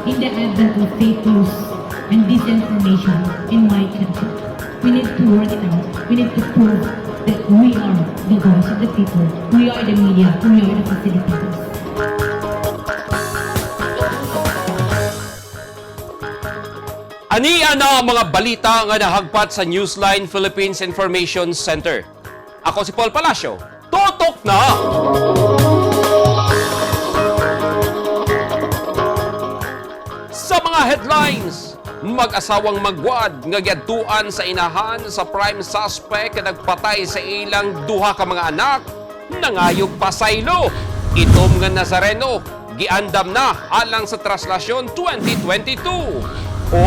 In the advent of fake news and disinformation in my country, we need to work it out. We need to prove that we are the voice of the people. We are the media. We are the facilitators. Ani na ang mga balita nga nahagpat sa Newsline Philippines Information Center. Ako si Paul Palacio. Tutok na! Sa mga headlines, mag-asawang magwad nga giadtuan sa inahan sa prime suspect nga nagpatay sa ilang duha ka mga anak, nangayog pasaylo. Itom nga Nazareno, giandam na alang sa traslasyon 2022. O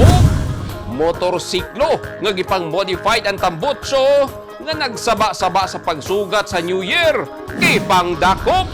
motorsiklo nga gipang modified ang tambutso nga nagsaba-saba sa pagsugat sa New Year, gipang dakop.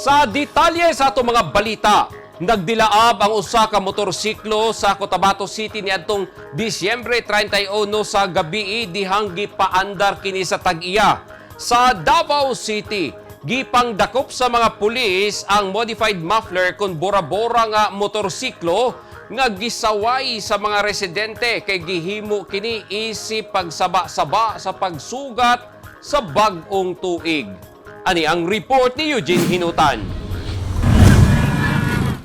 Sa detalye sa atong mga balita, nagdilaab ang usa ka motorsiklo sa Cotabato City niadtong Disyembre 31 sa gabi dihang gipaandar kini sa tag-iya. Sa Davao City, gipangdakop sa mga pulis ang modified muffler kon bora-bora nga motorsiklo nga gisaway sa mga residente kay gihimo kini isip pagsaba-saba sa pagsugat sa bag-ong tuig. Ani ang report ni Eugene Hinutan.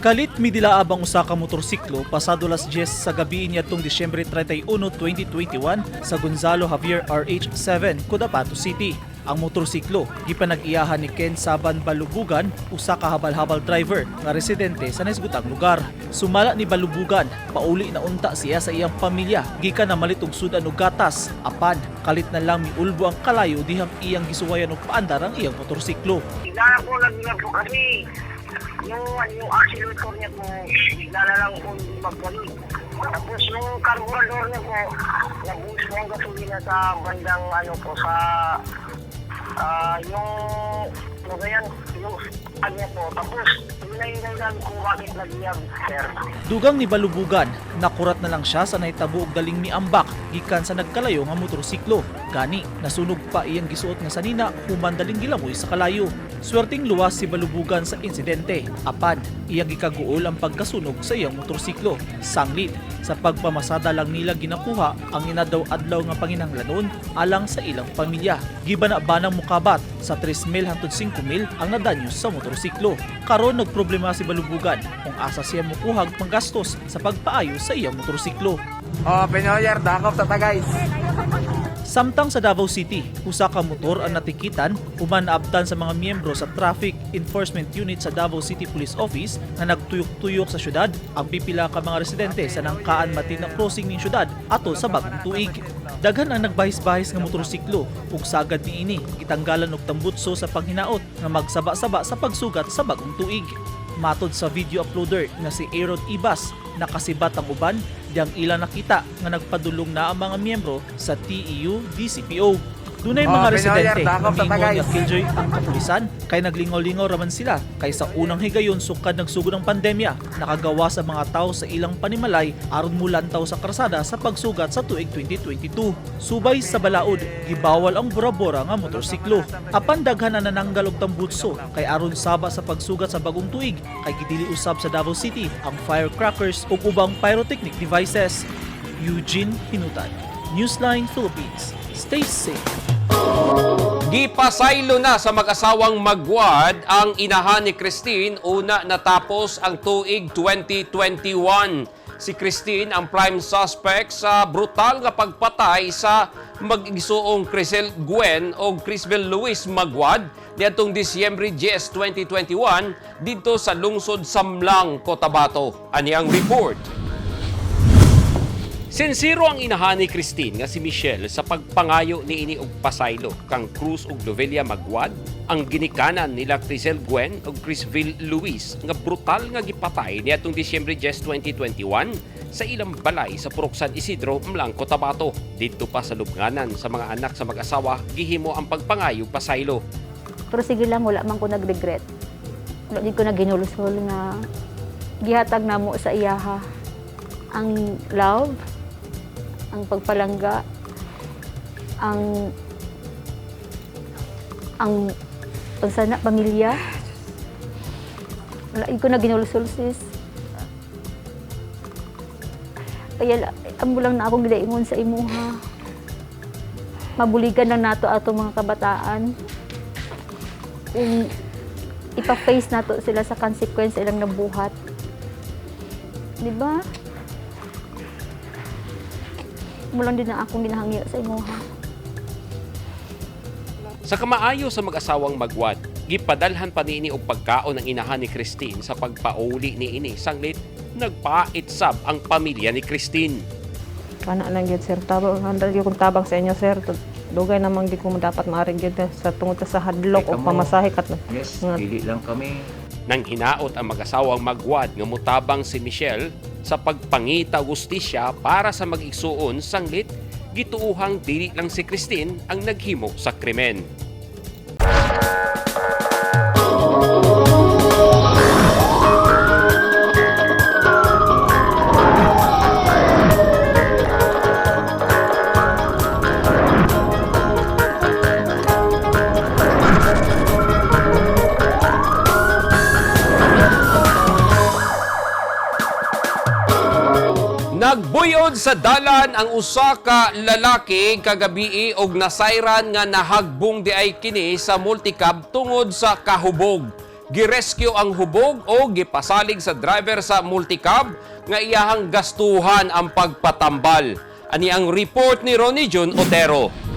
Kalit midilaab ang usa ka motorsiklo pasado las 10 sa gabi niadtong Disyembre 31, 2021 sa Gonzalo Javier RH7, Cotabato City. Ang motorsiklo gipanag-iyahan ni Ken Saban Balubugan, usa ka habal-habal driver nga residente sa naisgutang lugar. Sumala ni Balubugan, pauli na unta siya sa iyang pamilya gikan na malit og sudan og gatas. Apan kalit na lang miulbo ang kalayo dihang iyang gisuwayan og paandar ang iyang motorsiklo. Bigla na po nag po kasi yung accelerator niya po, bigla na lang po hindi magbalik. Tapos yung carburetor niya po, nabuhos po ang gasolina sa bandang ano po, sa yung ano ba yan, yung ano niya po. Tapos yun na yung dahilan kung bakit nag-iyag, sir. Dugang ni Balubugan, nakurat na lang siya sa nahitabo og daling miambak gikan sa nagkalayo nga motorsiklo. Gani, nasunog pa iyang gisuot nga sanina human daling gilamoy sa kalayo. Swerteng luwas si Balubugan sa insidente. Apan, iyang gikaguol ang pagkasunog sa iyang motorsiklo. Sanglit, sa pagpamasada lang nila ginakuha ang inadaw-adlaw nga panginahanglanon alang sa ilang pamilya. Giba na ba ng mukabat sa 3 mil hangtod 5 mil ang nadanyo sa motorsiklo. Karon nagproblema si Balubugan kung asa siya mukuhag panggastos sa pagpaayo sa iyang motorsiklo. Oh, Pinoyer, dakop sa ta guys. Samtang sa Davao City, usa ka motor ang natikitan human naabtan sa mga miyembro sa Traffic Enforcement Unit sa Davao City Police Office nga nagtuyok-tuyok sa syudad ang pipila ka mga residente sa Nangkaan Matina Crossing ning syudad atol sa bagong tuig. Daghan ang nagbahis-bahis nga motorsiklo ug sagad niini gitanggalan og tambutso sa panghinaot nga magsaba-saba sa pagsugat sa bagong tuig. Matod sa video uploader nga si Aaron Ibas, nakasibat ang uban diyang ilang nakita nga nagpadulong na ang mga miyembro sa TEU DCPO. Dunay Oh, mga Pinoyer, residente nga dakop sa ta, miingon guys. nga killjoy ang kapulisan kay naglingaw-lingaw raman sila kay sa unang higayon sukad nagsugod ang pandemya nakagawa sa mga tao sa ilang panimalay aron mulantaw sa karsada sa pagsugat sa tuig 2022. Subay sa balaod, gibawal ang bora-bora nga motorsiklo. Apan daghan na nananggal og tambutso kay aron saba sa pagsugat sa bagong tuig kay gidili usab sa Davao City ang firecrackers ug ubang pyrotechnic devices. Eugene Hinutan, Newsline Philippines. Stay safe. Gipasaylo na sa mag-asawang magwad ang inahan ni Christine una natapos ang tuig 2021. Si Christine ang prime suspect sa brutal nga pagpatay sa mag-igsuong Crisel Gwen o Crisbel Luis Magwad niadtong Disyembre 10, 2021 didto sa lungsod Samlang, Cotabato. Ani ang report. Sinsiro ang inahan ni Christine nga si Michelle sa pagpangayo niini og pasaylo kang Cruz ug Lovelia Magwad ang ginikanan nila Crisel Gwen ug Crisville Luis nga brutal nga gipatay niadtong Disyembre 10, 2021 sa ilang balay sa Purok San Isidro, Mlang, Cotabato. Didto pa sa lubnganan sa mga anak sa mag-asawa gihimo ang pagpangayo pasaylo. Pero sige lang, wala man ko nag-regret. Wala din ko naghinulusol nga gihatag namo sa iyaha ang love, ang pagpalangga, ang Ang unsa na pamilya. Wala ko na ginulsol, sis. Kaya amo lang na akong gilaingon sa imuha. Mabuligan lang nato ato mga kabataan. Kung ipa-face nato sila sa consequence ilang nabuhat. Di ba? Amo lang din na akong ginahangyo sa imuha. Sa kamaayo sa mag-asawang Magwad, gipadalhan pa niini og pagkaon ang inahan ni Christine sa pagpauli niini sanglit nagpait sab ang pamilya ni Christine. Kana lang gyud, sir, tabang handal gyud kong tabang sa inyo, sir. Dugay namang di ko dapat maaring gyud sa tungod sa hadlok Kay o kamo. pamasahe kat Yes, nga dili lang kami. Nang hinaot ang mag-asawang Magwad nga mutabang si Michelle sa pagpangita og hustisya para sa mag-igsuon sanglit gituuhang dili lang si Christine ang naghimo sa krimen. Nagbuyod sa dalan ang usa ka lalaki kagabii og nasayran nga nahagbong diay kini sa multicab tungod sa kahubog. Girescue ang hubog o gipasalig sa driver sa multicab nga iyahang gastuhan ang pagpatambal. Ani ang report ni Ronnie Jun Otero.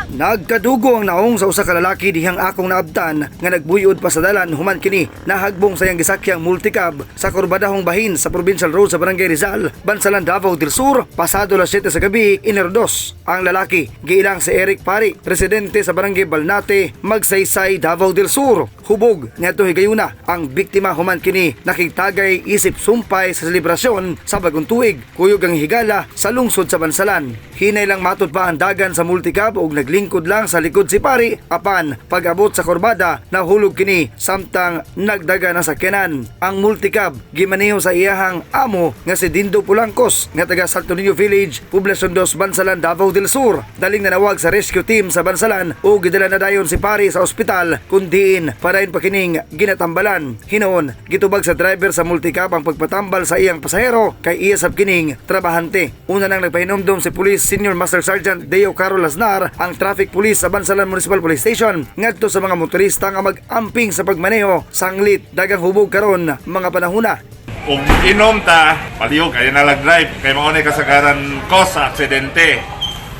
Nagkadugo ang naong sa usa ka lalaki dihang akong naabtan nga nagbuyod pa sa dalan human kini nahagbong sa iyang gisakyang multicab sa kurbadahong bahin sa Provincial Road sa Barangay Rizal, Bansalan, Davao del Sur, pasado las 7 sa gabi, Enero 2. Ang lalaki giilang si Eric Pari, residente sa Barangay Balnate, Magsaysay, Davao del Sur. Hubog niadto higayuna ang biktima human kini nakigtagay isip sumpay sa selebrasyon sa bagong tuig, kuyog ang higala sa lungsod sa Bansalan. Hinay lang matud pa ang dagan sa multicab ug naglingkod lang sa likod si Pari apan pag-abot sa kurbada nahulog kini samtang nagdagan ang sakyanan. Ang multicab gimaneho sa iyahang amo nga si Dindo Pulangkos nga taga Santo Niño Village, Poblacion 2, Bansalan, Davao del Sur. Daling nanawag sa rescue team sa Bansalan ug gidala na dayon si Pari sa ospital kun diin padayon pa kining ginatambalan. Hinuon gitubag sa driver sa multicab ang pagpatambal sa iyang pasahero kay iya sab kining trabahante. Una nang nagpahinomdom si Police Senior Master Sergeant Deo Carol Aznar ang traffic police sa Bansalan Municipal Police Station ngadto sa mga motorista nga mag-amping sa pagmaneho sanglit dagang hubog karon mga panahona. Kung inom ta, palihog kayo na lang drive. Kay mao ni kasagaran cause sa aksidente.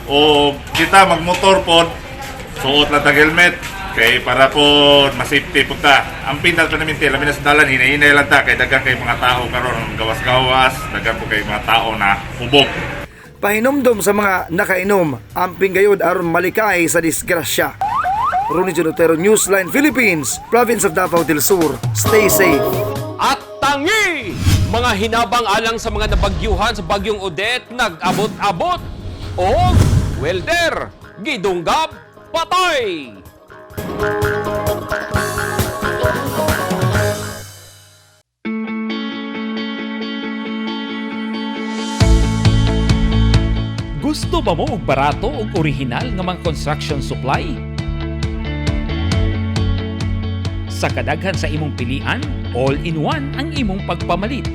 O kita magmotor pod, suot lang tag helmet kay para po masafety po ta. Ang pindal pa namin labi na sa dalan, hinay-hinay lang ta kay daghan kay mga tao karon gawas-gawas, daghan po kay mga tao na hubog. Pahinomdom sa mga nakainom, amping gayod aron malikay sa disgrasya. Ronnie Otero, Newsline Philippines, Province of Davao del Sur. Stay safe. At tangi! Mga hinabang alang sa mga nabagyuhan sa bagyong Odette, nag-abot-abot o welder, gidunggab, patay! Gusto ba mo og barato ug orihinal nga mga construction supply? Sa kadaghan sa imong pilian, all-in-one ang imong pagpamalit.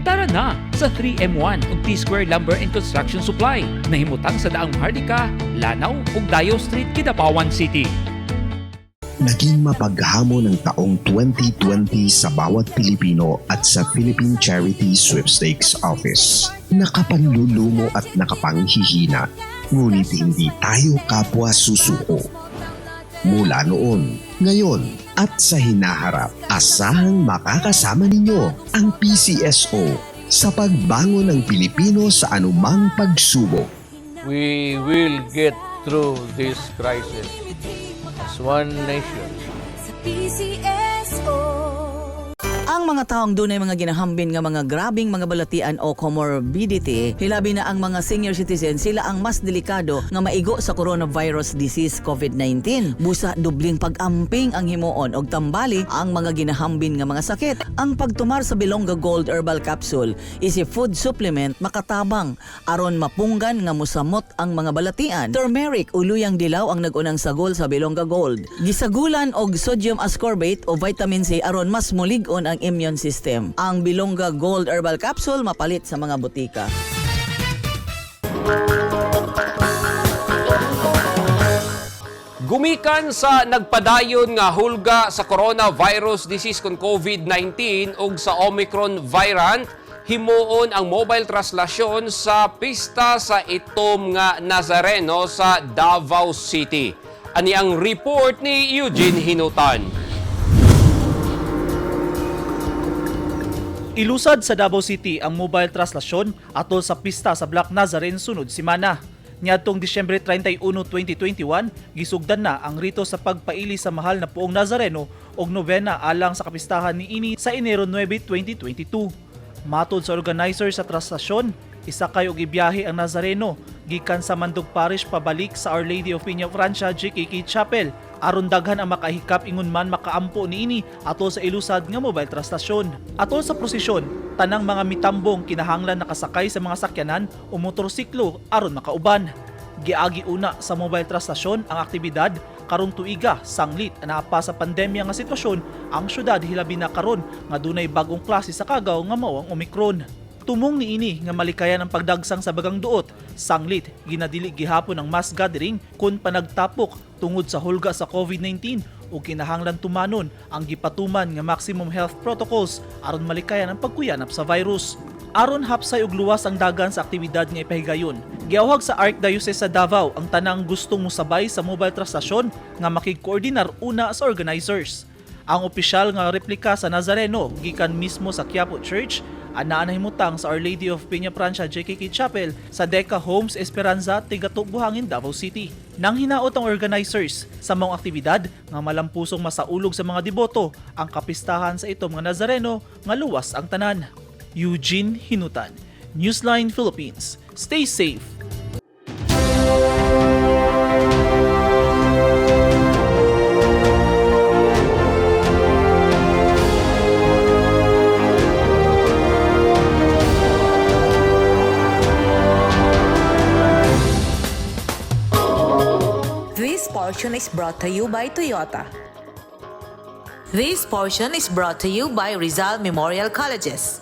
Tara na sa 3M1 ug T-Square Lumber and Construction Supply na himutang sa Daang Maharlika, Lanao ug Dayo Street, Kidapawan City. Naging mapaghamon ang taong 2020 sa bawat Pilipino at sa Philippine Charity Sweepstakes Office. Nakapanlulumo at nakapanghihina, ngunit hindi tayo kapwa susuko. Mula noon, ngayon at sa hinaharap, asahang makakasama ninyo ang PCSO sa pagbangon ng Pilipino sa anumang pagsubok. We will get through this crisis as one nation. Ang Ang mga taong dunay mga ginahambin nga mga grabing mga balatian o comorbidity, hilabi na ang mga senior citizen, sila ang mas delikado nga maigo sa coronavirus disease COVID-19. Busa dubling pag-amping ang himuon og tambali ang mga ginahambin nga mga sakit. Ang pagtumar sa Bilongga Gold Herbal Capsule is a food supplement makatabang aron mapunggan nga musamot ang mga balatian. Turmeric o luyang dilaw ang nag-unang sagol sa Bilongga Gold. Gisagulan og sodium ascorbate o vitamin C aron mas mulig-on ang immune system. Ang Bilongga Gold Herbal Capsule mapalit sa mga botika. Gumikan sa nagpadayon nga hulga sa coronavirus disease kon COVID-19 ug sa Omicron variant, himuon ang mobile traslasyon sa pista sa itom nga Nazareno sa Davao City. Ani ang report ni Eugene Hinutan. Ilusad sa Davao City ang mobile traslasyon atol sa pista sa Black Nazarene sunod semana. Niadtong Disyembre 31, 2021, gisugdan na ang rito sa pagpaili sa mahal na puong Nazareno og novena alang sa kapistahan niini sa Enero 9, 2022. Matod sa organizer sa traslasyon, isakay og ibiyahe ang Nazareno gikan sa Mandog Parish pabalik sa Our Lady of Peña Francia JKK Chapel aron daghan ang makahikap ingon man makaampo niini atol sa ilusad nga mobile traslasyon. Atol sa prosesyon, tanang mga mitambong kinahanglan nakasakay sa mga sakyanan o motorsiklo aron makauban. Giagi una sa mobile traslasyon ang aktibidad karong tuiga sanglit naa pa sa pandemya nga sitwasyon ang syudad, hilabi na karon nga dunay bagong klase sa kagaw nga mao ang Omicron. Tumong niini nga malikayan ang pagdagsang sa bagang duot, sanglit ginadili gihapon ang mass gathering kun panagtapok tungod sa hulga sa COVID-19 ug kinahanglan tumanon ang gipatuman nga maximum health protocols aron malikayan ang pagkuyanap sa virus. Aron hapsay ug luwas ang dagan sa aktibidad nga ipahigayon, giawhag sa Archdiocese sa Davao ang tanang gustong mosabay sa mobile traslasyon nga makigkoordinar una sa organizers. Ang opisyal nga replika sa Nazareno gikan mismo sa Quiapo Church anaa nahimutang sa Our Lady of Peña Francia JKK Chapel sa Deca Homes Esperanza, Tigato, Buhangin, Davao City. Nang hinaot ang organizers sa maong aktibidad nga malampusong masaulog sa mga deboto ang kapistahan sa itom nga Nazareno nga luwas ang tanan. Eugene Hinutan, Newsline Philippines. Stay safe. This portion is brought to you by Toyota. This portion is brought to you by Rizal Memorial Colleges.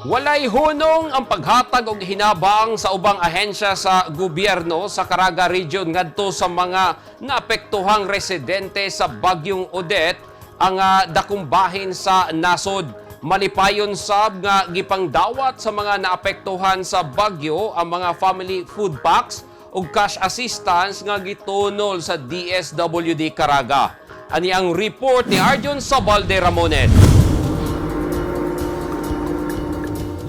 Walay hunong ang paghatag og hinabang sa ubang ahensya sa gobyerno sa Caraga Region ngadto sa mga naapektuhang residente sa Bagyong Odette ang dakong bahin sa nasod. Malipayon sab nga gipangdawat sa mga naapektuhan sa bagyo ang mga family food packs ug cash assistance nga gitunol sa DSWD Caraga. Ani ang report ni Arjun Sabalde Ramonet.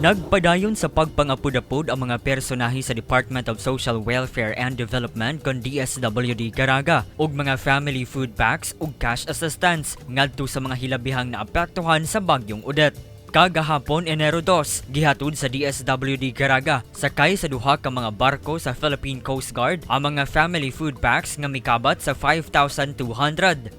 Nagpadayon sa pagpangapud-apud ang mga personahe sa Department of Social Welfare and Development kon DSWD Caraga ug mga family food packs ug cash assistance ngadto sa mga hilabihang naapektuhan sa bagyong Odette. Kagahapon, Enero 2, gihatod sa DSWD Caraga sakay sa duha ka mga barko sa Philippine Coast Guard ang mga family food packs nga mikabat sa 5,200.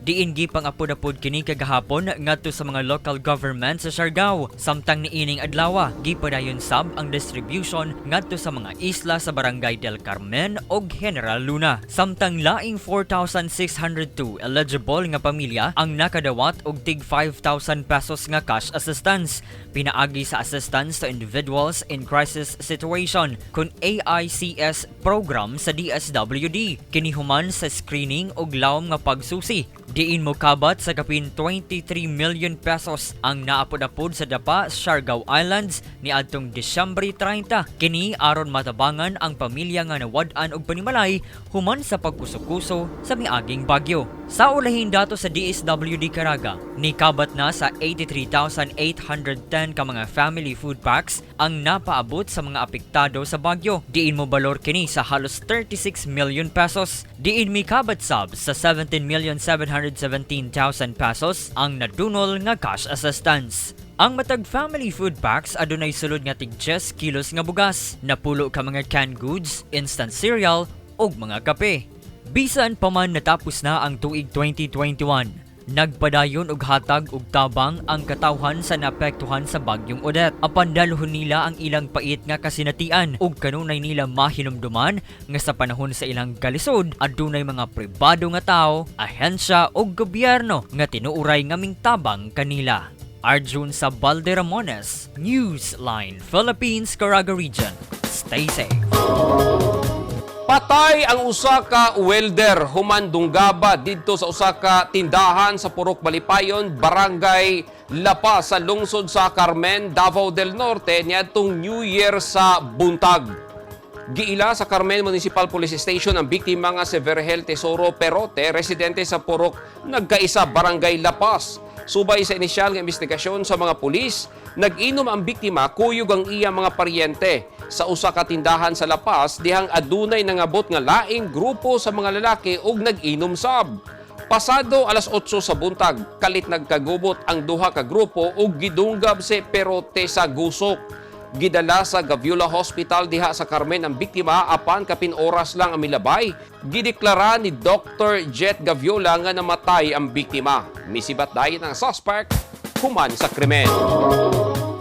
Diin gipangapud-apud kini kagahapon ngadto sa mga local government sa Siargao. Samtang niining adlaw, gipadayon sab ang distribution ngadto sa mga isla sa Barangay del Carmen ug General Luna. Samtang laing 4,602 eligible nga pamilya ang nakadawat og tig 5,000 pesos nga cash assistance pinaagi sa Assistance to Individuals in Crisis Situation kun AICS program sa DSWD, kini human sa screening og lawom nga pagsusi. Diin mo kabat sa kapin 23 million pesos ang naapod-apod sa Dapa, Siargao Islands niadtong Disyembre 30. Kini aron matabangan ang pamilya nga nawad-an og panimalay human sa pagkuso-kuso sa miaging bagyo. Sa ulahing dato sa DSWD Caraga, nikabat na sa 83,810 ka mga family food packs ang napaabot sa mga apektado sa bagyo. Diin mo balor kini sa halos 36 million pesos. Diin mikabat sab sa 17,717,000 pesos ang nadunol nga cash assistance. Ang matag family food packs adunay sulod nga tig 10 kilos nga bugas, napulo ka mga canned goods, instant cereal ug mga kape. Bisan pa man natapos na ang tuig 2021, nagpadayon og hatag og tabang ang katawhan sa naapektuhan sa bagyong Odette. Apan dalhon nila ang ilang pait nga kasinatian ug kanunay nila mahinumduman nga sa panahon sa ilang kalisod adunay mga pribado nga tawo, ahensya ug gobyerno nga tinuuray nga mingtabang kanila. Arjun Sabalde Ramones, Newsline, Philippines, Caraga Region. Stay safe. Patay ang usa ka welder human dunggaba didto sa usa ka tindahan sa Purok Malipayon, Barangay Lapa sa lungsod sa Carmen, Davao del Norte niadtong New Year sa buntag. Giila sa Carmen Municipal Police Station ang biktima nga si Vergel Tesoro Perote, residente sa Purok Nagkaisa, Barangay Lapas. Subay sa inisyal nga investigasyon sa mga pulis, nag-inom ang biktima kuyog ang iya mga paryente sa usa ka tindahan sa Lapas dihang adunay nangabot nga laing grupo sa mga lalaki ug nag-inom sab. Pasado alas 8 sa buntag, kalit nagkagubot ang duha ka grupo ug gidunggab si Perote sa gusok. Gidala sa Gaviola Hospital diha sa Carmen ang biktima apan kapin oras lang ang milabay. Gideklara ni Dr. Jet Gaviola nga namatay ang biktima. Misibat dayon ang suspect human sa krimen.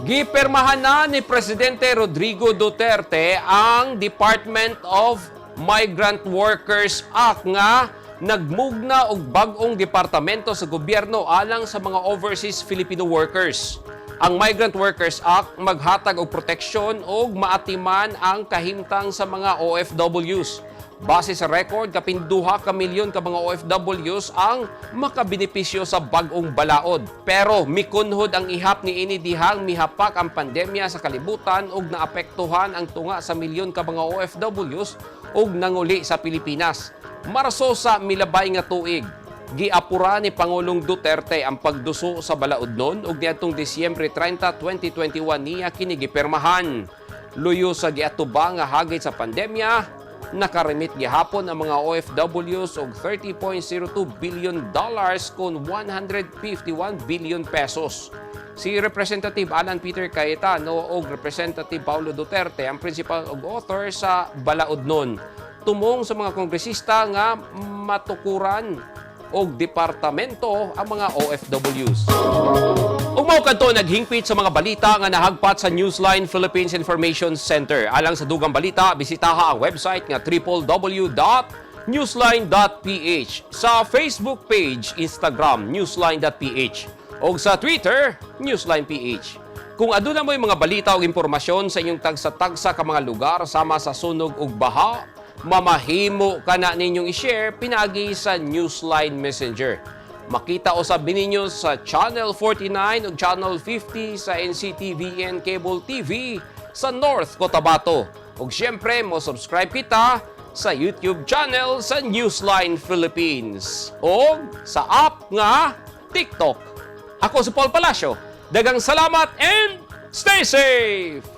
Gipirmahan na ni Presidente Rodrigo Duterte ang Department of Migrant Workers Act nga nagmugna og bag-ong departamento sa gobyerno alang sa mga overseas Filipino workers. Ang Migrant Workers Act maghatag og proteksyon ug maatiman ang kahimtang sa mga OFWs. Base sa record, kapin 2 ka milyon ka mga OFWs ang makabenepisyo sa bag-ong balaod. Pero mikunhod ang ihap ni ini dihang mihapak ang pandemya sa kalibutan ug naapektuhan ang tunga sa milyon ka mga OFWs ug nanguli sa Pilipinas. Marso sa milabay nga tuig, giapura ni Pangulong Duterte ang pagduso sa balaodnon ug niadtong Disyembre 30, 2021 niya kini gipirmahan. Luyo sa giatubang nga hagit sa pandemya, nakarimit gihapon ang mga OFWs og $30.02 billion kon 151 billion pesos. Si Representative Alan Peter Cayetano ug Representative Paulo Duterte ang principal og author sa balaodnon. Tumong sa mga kongresista nga matukuran og departamento ang mga OFWs. Ug mao kadto naghingpit sa mga balita nga nahagpat sa Newsline Philippines Information Center. Alang sa dugang balita, bisitaha ang website nga www.newsline.ph, sa Facebook page, Instagram, newsline.ph o sa Twitter, newsline.ph. Kung aduna mo'y mga balita o impormasyon sa inyong tagsa-tagsa ka mga lugar sama sa sunog ug baha, mamahimo kana ninyong i-share pinaagi sa Newsline Messenger. Makita usab ninyo sa Channel 49 ug Channel 50 sa NCTVN Cable TV sa North Cotabato. Ug siyempre, mo subscribe kita sa YouTube channel sa Newsline Philippines o sa app nga TikTok. Ako si Paul Palacio. Daghang salamat and stay safe!